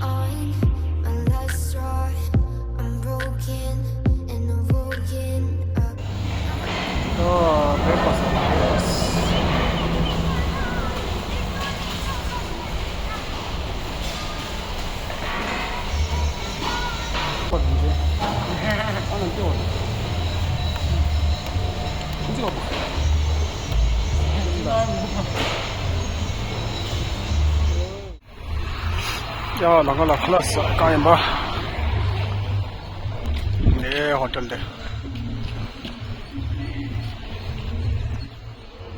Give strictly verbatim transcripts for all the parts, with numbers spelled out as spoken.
On my last straw, I'm broken and I'm woken up. Oh, breakfast, breakfast. ཡ། ལམ་ཁ་ལ་ཁ་ལག་ཟ་གང་ཡིན་པ། ནས་ཧོ་ཊེལ་དེ།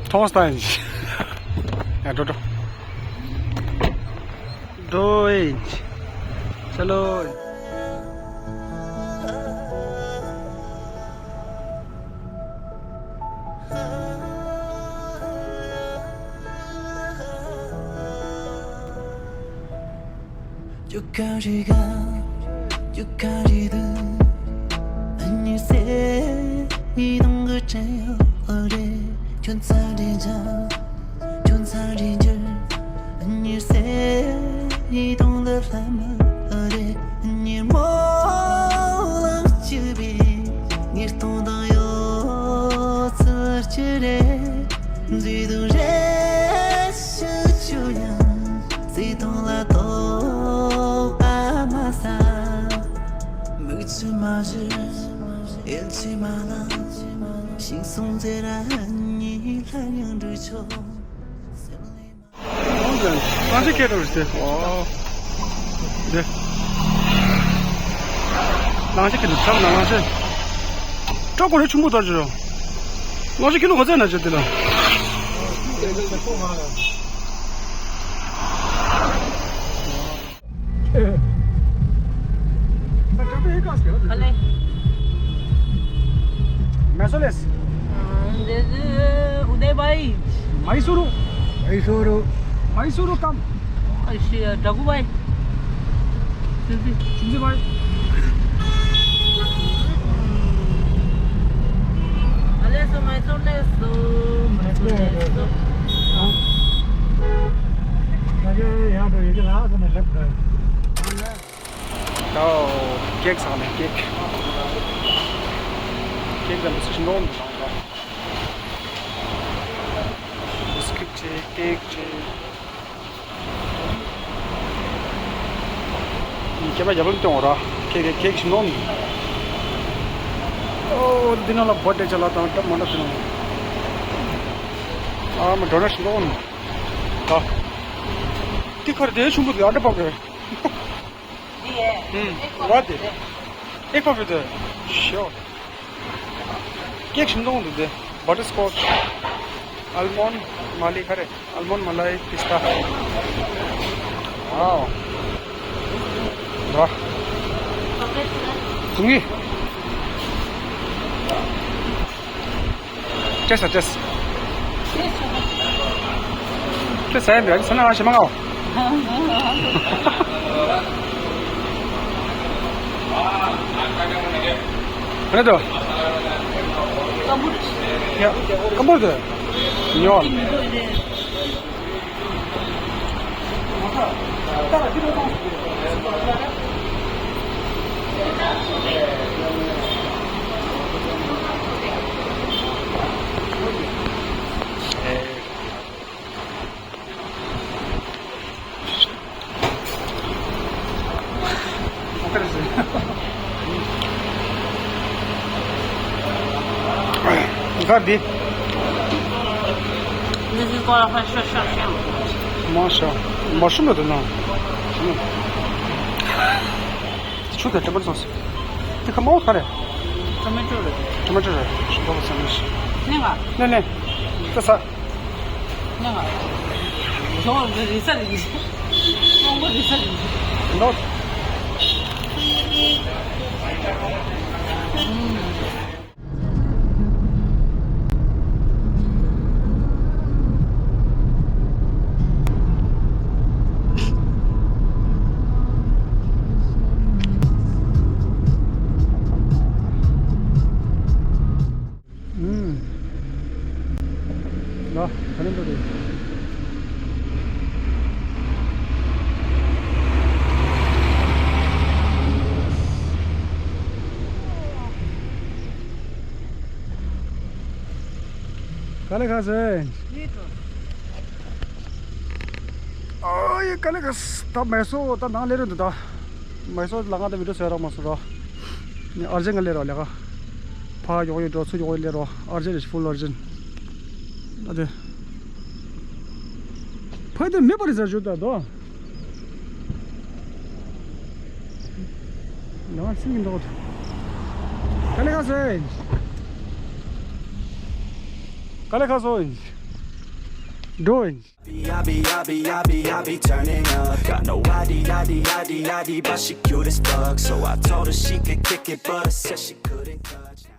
ཐོང་སྟ་ཡིན། ཡ། འགྲོ་འགྲོ། འགྲོ་ཡིན། ཆ་ལོ། རང་ཅག་ཁེ་ཏོ་རེད་ཟེར། ཨོ། འདི། རང་ཅག་ཁེ་ཏོ་ཚབ་ན་རང་ཅག་སྤྲོ་གོ་རེ་ཆུང་པོ་ལྟར་བྱོས། རང་ཅག་ཁེ་ལོ་ག་ཚད་ན་བྱོས་དེ་ལ། Hello. Mesoles. Uh, this is Uday Bhai. Mysuru. Mysuru. Mysuru come. Uh, she, uh, Dagu Bhai. Chunzi. Chunzi Bhai. Alesu, Mysuru, lesu, Mysuru, lesu. ད་ཀེག་ཟ་ནས་ཀེག་ཀེག་དང་བིས་ཀིཊ་ནོར་འདུག་ལང་ད། བིས་ཀིཊ་བྱས་ཀེག་བྱས། ཁྱེད་པ་རྒྱབ་ལམ་སྟོན་འོ་ར། ཁྱེད་ཀྱི་ཁྱེད་ཀྱི་ཞིམ་ནོ་ནི། ཨོ་འདི་ནང་ལ་བོ་ཏེ་ཅ་ལག་དང་སྟབས་མ་འདྲ་ཞིག་ནོ། ཨ་མ་འགྲོ་ན་ཞིམ་ནོ་ནི། ད། ཏི་ཁར་དེ་ཆུང་པོ་དེ་ཨ་འདྲ་པག་རེད། ཧུམ། བ་དེ། ཨེ་ཁོ་ཕི་དེ། ཤོ། ཀེག་ཞིམ་མདོག་འདུག་དེ། བ་ཊར་སི་ཀོ་ཆི། ཨལ་མོན་མ་ལི་ཁ་རེ། ཨལ་མོན་མ་ལའི་པི་སྟ། ཝའོ། ར། ཟུང་གི། ཏྲེས་ས་ཏྲེས། ཏྲེས་ས་ཡིན་པས་ས་ན་ང་ཞེ་མ་ང་། རེད་དོ། ཡ། ཀམ་པོར་དུ། ཉོ། ག་འདི། This is called a fresh, fresh, fresh. མ་ཤ། མ་ཤུ་མ་དུ་ན། ཆུ་དང་ཏྲེ་པར་སོང་སི། དེ་ཁ་མོ་ག་རེ། ཊོ་མེ་ཊོ་རེད། ཊོ་མེ་ཊོ་རེད། ཤུ་ཏོ་སན་མི་ཤི། ནེ་ང་། ནེ་ནེ། ཏ་ས། ནེ་ང་། ནོ་རི་ས་རི། ཀྲོང་པོ་རི་ས་རི། ནོ། ཨུམ། ལ། ཁ་ལེན་པ་རེད། དཀའ་ལས་ཁག་སོང་། ཨོ་ཡེ། དཀའ་ལས་ཁག་སོང་། ད་མེ་སོ་ད་ནང་སླེབས་རན་འདུག་ད་མེ་སོ་ལ་ང་ད་བི་ཌིའོ་བཟོས་རག་མ་སོང་རོ། ནི་ཨར་ཇེན་ང་སླེབས་རོ་ལས་ཀ་ཕ་ཡོག་ཡོད་འགྲོ་ཚུ་ཡོག་ཡོད་སླེབས་རོ། ཨར་ཇེན་རེད། ཕུལ་ཨར་ཇེན། ད་དེ་ཕ་དེ་མེད་པ་རེད་ཟེར་ཞུ་ད་དོ། ནང་སིང་འདོག་དཀའ་ལས་ཁག་སོང་། དཀའ་ལས་ཁག་སོང་། འགྲོ། I be, I be, I be, I be, I be turning up. Got no I D, I D, I D, I D, but she cute as fuck. So I told her she could kick it, but I said she couldn't touch.